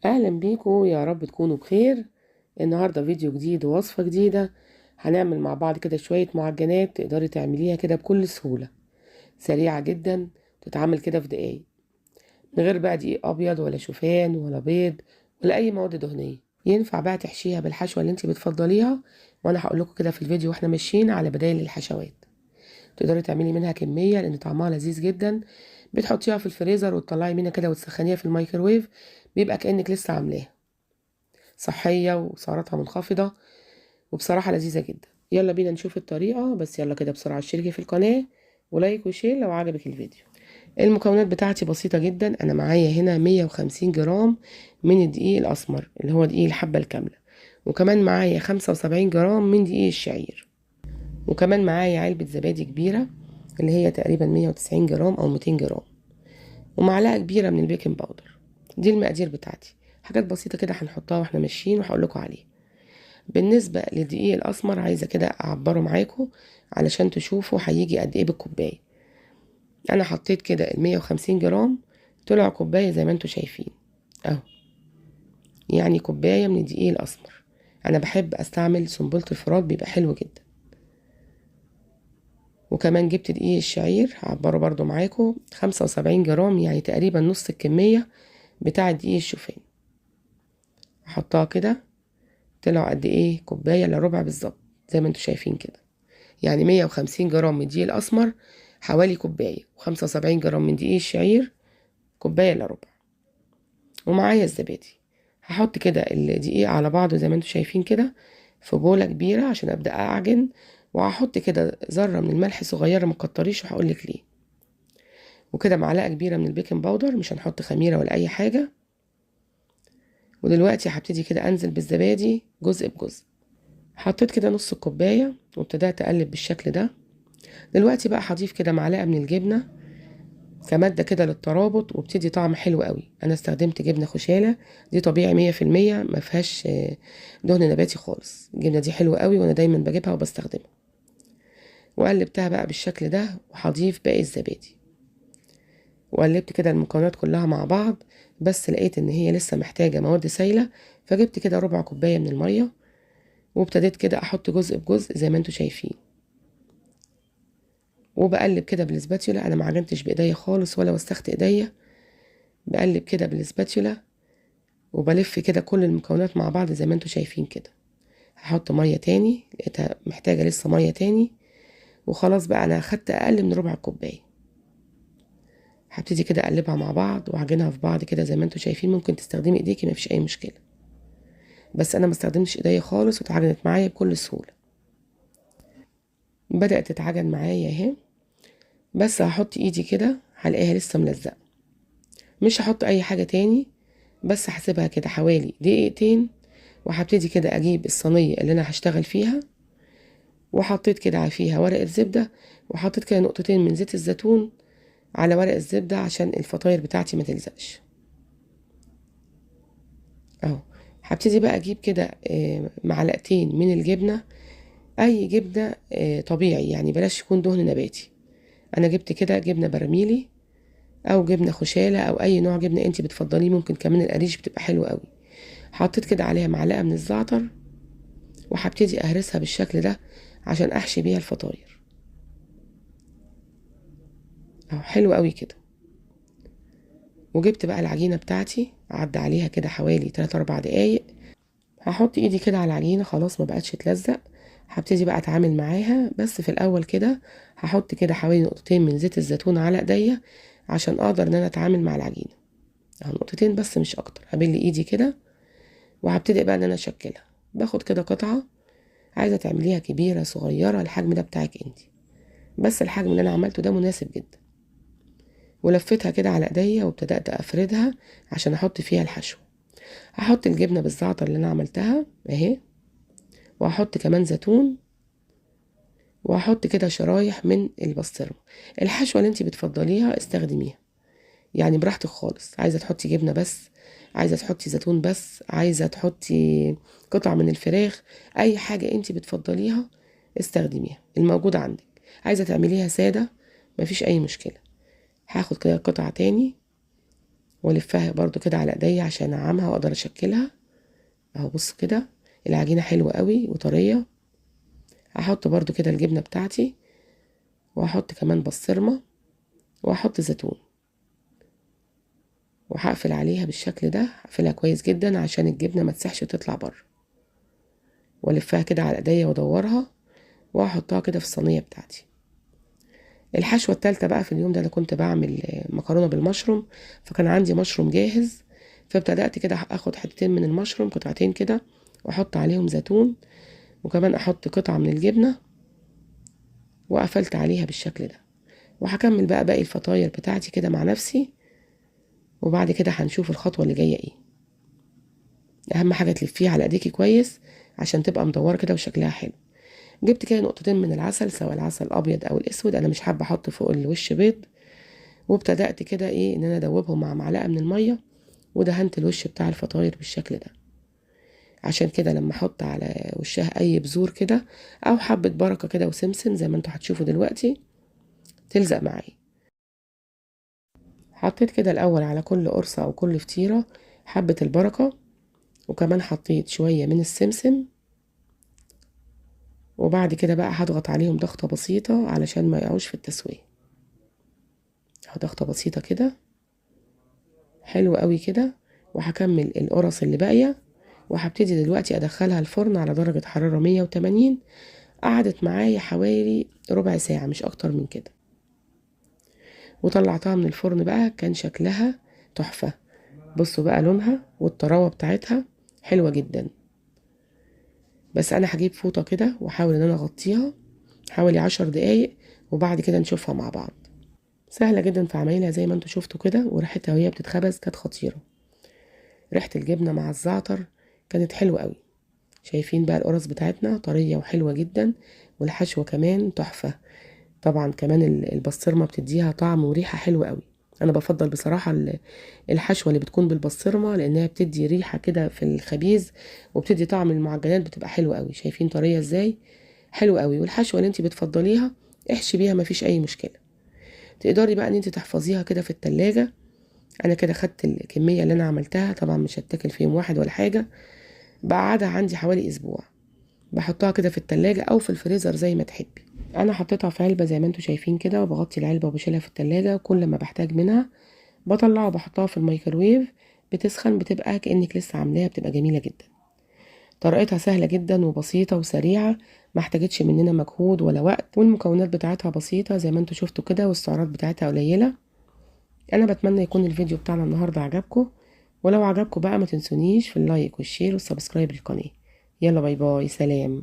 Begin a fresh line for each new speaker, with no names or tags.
اهلا بيكم، يا رب تكونوا بخير. النهارده فيديو جديد ووصفه جديدة. هنعمل مع بعض كده شوية معجنات تقدري تعمليها كده بكل سهولة، سريعة جدا، تتعمل كده في دقايق، من غير بقى دقيق ابيض ولا شوفان ولا بيض ولا اي مواد دهنية. ينفع بقى تحشيها بالحشوه اللي انت بتفضليها، وانا هقول لكم كده في الفيديو واحنا ماشيين على بدايل الحشوات. تقدري تعملي منها كمية لان طعمها لذيذ جدا. بتحطيها في الفريزر وتطلعي منها كده وتسخنيها في الميكروويف، بيبقى كأنك لسه عاملاها. صحية وسعراتها منخفضة وبصراحة لذيذة جدا. يلا بينا نشوف الطريقة، بس يلا كده بسرعة اشتركي في القناة و like و share لو عجبك الفيديو. المكونات بتاعتي بسيطة جدا. أنا معايا هنا 150 جرام من الدقيق الأسمر اللي هو دقيق الحبة الكاملة، وكمان معايا 75 جرام من دقيق الشعير، وكمان معايا علبة زبادي كبيرة اللي هي تقريبا 190 جرام أو 200 جرام، ومعلقة كبيرة من ال baking powder. دي المقادير بتاعتي، حاجات بسيطة كده هنحطها واحنا ماشيين وهقول لكم عليها. بالنسبة للدقيق الأسمر عايزة كده أعبره معاكم علشان تشوفوا هيجي قد إيه بالكوباية. أنا حطيت كده 150 جرام، طلع كوباية زي ما انتوا شايفين أهو، يعني كوباية من الدقيق الأسمر. أنا بحب أستعمل سنبلة الفرات، بيبقى حلو جدا. وكمان جبت دقيق الشعير هعبره برضو معاكم 75 جرام، يعني تقريبا نص الكمية بتاع دقيق الشوفان. احطها كده، طلع قد ايه؟ كوباية الا ربع بالظبط زي ما انتوا شايفين كده. يعني 150 جرام من دقيق الاسمر حوالي كوباية، و75 جرام من دقيق الشعير كوباية الا ربع. ومعايا الزبادي، هحط كده الدقيق على بعضه زي ما انتوا شايفين كده في بولة كبيرة عشان ابدأ اعجن. وهحط كده ذرة من الملح صغيرة، ما تكتريش وهقولك ليه. وكده معلقة كبيرة من ال baking powder، مش هنحط خميرة ولا أي حاجة. ودلوقتي هبتدي كده أنزل بالزبادي جزء بجزء. حطيت كده نص الكوباية وابتدأت أقلب بالشكل ده. دلوقتي بقى هضيف كده معلقة من الجبنة كمادة كده للترابط، وبتدي طعم حلو قوي. أنا استخدمت جبنة خشالة، دي طبيعي 100%، ما فيهاش دهن نباتي خالص. الجبنة دي حلوة قوي وأنا دايما بجيبها وبستخدمها. وقلبتها بقى بالشكل ده، وهضيف باقي الزبادي. وقلبت كده المكونات كلها مع بعض، بس لقيت ان هي لسه محتاجة مواد سايلة، فجبت كده ربع كوباية من المية وابتديت كده احط جزء بجزء زي ما انتوا شايفين. وبقلب كده بالسباتيولا، انا ما عجنتش بايديا خالص ولا وسخت ايديا، بقلب كده بالسباتيولا وبلف كده كل المكونات مع بعض زي ما انتوا شايفين كده. هحط مية تاني، لقيتها محتاجة لسه مية تاني. وخلاص بقى انا اخدت اقل من ربع كوباية. هبتدي كده اقلبها مع بعض واعجنها في بعض كده زي ما انتوا شايفين. ممكن تستخدمي ايديكي مفيش اي مشكلة، بس انا ما استخدمتش ايديا خالص واتعجنت معايا بكل سهولة. بدأت تتعجن معايا اهي، بس هحط ايدي كده هلاقيها لسه ملزقه. مش هحط اي حاجة تاني، بس هسيبها كده حوالي دقيقتين. وهبتدي كده اجيب الصينية اللي انا هشتغل فيها، وحطيت كده فيها ورقة زبدة، وحطيت كده نقطتين من زيت الزيتون على ورق الزبدة عشان الفطاير بتاعتي ما تلزقش اهو. هبتدي بقى اجيب كده معلقتين من الجبنة، اي جبنة طبيعي، يعني بلاش يكون دهن نباتي. انا جبت كده جبنة برميلي او جبنة خشالة او اي نوع جبنة انتي بتفضليه، ممكن كمان القريش بتبقى حلوة قوي. حطيت كده عليها معلقة من الزعتر، وهبتدي اهرسها بالشكل ده عشان احشي بيها الفطاير اهو، حلو قوي كده. وجبت بقى العجينة بتاعتي، عدى عليها كده حوالي 3-4 دقايق. هحط ايدي كده على العجينة، خلاص ما بقتش تلزق. هبتدي بقى اتعامل معاها، بس في الاول كده هحط كده حوالي نقطتين من زيت الزيتون على ايديا عشان اقدر ان انا اتعامل مع العجينة اهو، نقطتين بس مش اكتر. هبل ايدي كده وهبتدي بقى ان انا اشكلها. باخد كده قطعة، عايزة تعمليها كبيرة صغيرة الحجم ده بتاعك انتي، بس الحجم اللي انا عملته ده مناسب جدا. ولفتها كده على ايديا وابتدأت افردها عشان احط فيها الحشو. هحط الجبنة بالزعتر اللي انا عملتها اهي، وهحط كمان زيتون، وهحط كده شرايح من البسطرمة. الحشوة اللي انتي بتفضليها استخدميها، يعني براحتك خالص. عايزة تحطي جبنة بس، عايزة تحطي زيتون بس، عايزة تحطي قطع من الفراخ، اي حاجة انتي بتفضليها استخدميها الموجودة عندك. عايزة تعمليها سادة مفيش اي مشكلة. هاخد كده قطعة تاني والفها برضو كده على ايديا عشان اعمها واقدر اشكلها. اهو بصوا كده العجينة حلوة قوي وطرية. هحط برضو كده الجبنة بتاعتي، وهحط كمان بسطرمة، وهحط زيتون، وهقفل عليها بالشكل ده. هقفلها كويس جدا عشان الجبنة ما تسحش وتطلع بره، والفها كده على ايديا وادورها، وهحطها كده في الصينية بتاعتي. الحشوة التالتة بقى في اليوم ده انا كنت بعمل مكرونة بالمشروم، فكان عندي مشروم جاهز، فابتدأت كده اخد حتتين من المشروم، قطعتين كده، واحط عليهم زيتون، وكمان احط قطعة من الجبنة، وقفلت عليها بالشكل ده. وهكمل بقى باقي الفطاير بتاعتي كده مع نفسي، وبعد كده هنشوف الخطوة اللي جاية ايه. اهم حاجة تلفيها على ايديكي كويس عشان تبقى مدورة كده وشكلها حلو. جبت كده نقطتين من العسل، سواء العسل الابيض او الاسود، انا مش حابة احط فوق الوش بيض. وابتدأت كده ان انا ادوبهم مع معلقة من المية، ودهنت الوش بتاع الفطاير بالشكل ده. عشان كده لما احط على وشها اي بذور كده او حبة بركة كده وسمسم زي ما انتوا هتشوفوا دلوقتي تلزق معايا. حطيت كده الاول على كل قرصة او كل فطيرة حبة البركة، وكمان حطيت شوية من السمسم، وبعد كده بقى هضغط عليهم ضغطة بسيطة علشان ما يقعوش في التسوية. اهو ضغطة بسيطة كده، حلو قوي كده. وهكمل القرص اللي باقية، وهبتدي دلوقتي ادخلها الفرن على درجة حرارة 180. قعدت معايا حوالي ربع ساعة مش اكتر من كده، وطلعتها من الفرن بقى كان شكلها تحفة. بصوا بقى لونها والطراوة بتاعتها حلوة جدا. بس انا هجيب فوطة كده واحاول ان انا اغطيها حوالي 10 دقايق، وبعد كده نشوفها مع بعض. سهلة جدا في عمايلها زي ما انتوا شفتوا كده، وريحتها وهي بتتخبز كانت خطيرة. ريحة الجبنة مع الزعتر كانت حلوة قوي. شايفين بقى القرص بتاعتنا طرية وحلوة جدا، والحشوة كمان تحفة. طبعا كمان البسطرمة بتديها طعم وريحة حلوة قوي. انا بفضل بصراحة الحشوة اللي بتكون بالبسطرمة، لانها بتدي ريحة كده في الخبيز وبتدي طعم المعجنات، بتبقى حلوة قوي. شايفين طرية ازاي؟ حلوة قوي. والحشوة اللي انت بتفضليها احشي بيها، مفيش اي مشكلة. تقدري بقى ان انت تحفظيها كده في التلاجة. انا كده خدت الكمية اللي انا عملتها، طبعا مش هتاكل في يوم واحد ولا حاجة، بقعدها عندي حوالي اسبوع. بحطها كده في التلاجة او في الفريزر زي ما تحبي. انا حطيتها في علبة زي ما انتوا شايفين كده، وبغطي العلبة وبشيلها في التلاجة. كل ما بحتاج منها بطلعها وبحطها في الميكروويف، بتسخن بتبقى كأنك لسه عاملاها، بتبقى جميلة جدا. طريقتها سهلة جدا وبسيطة وسريعة، ما احتاجتش مننا مجهود ولا وقت، والمكونات بتاعتها بسيطة زي ما انتوا شفتوا كده، والسعرات بتاعتها قليلة. انا بتمنى يكون الفيديو بتاعنا النهاردة عجبكم، ولو عجبكم بقى ما تنسونيش في ال like وال share وال subscribe للقناة. يلا bye bye، سلام.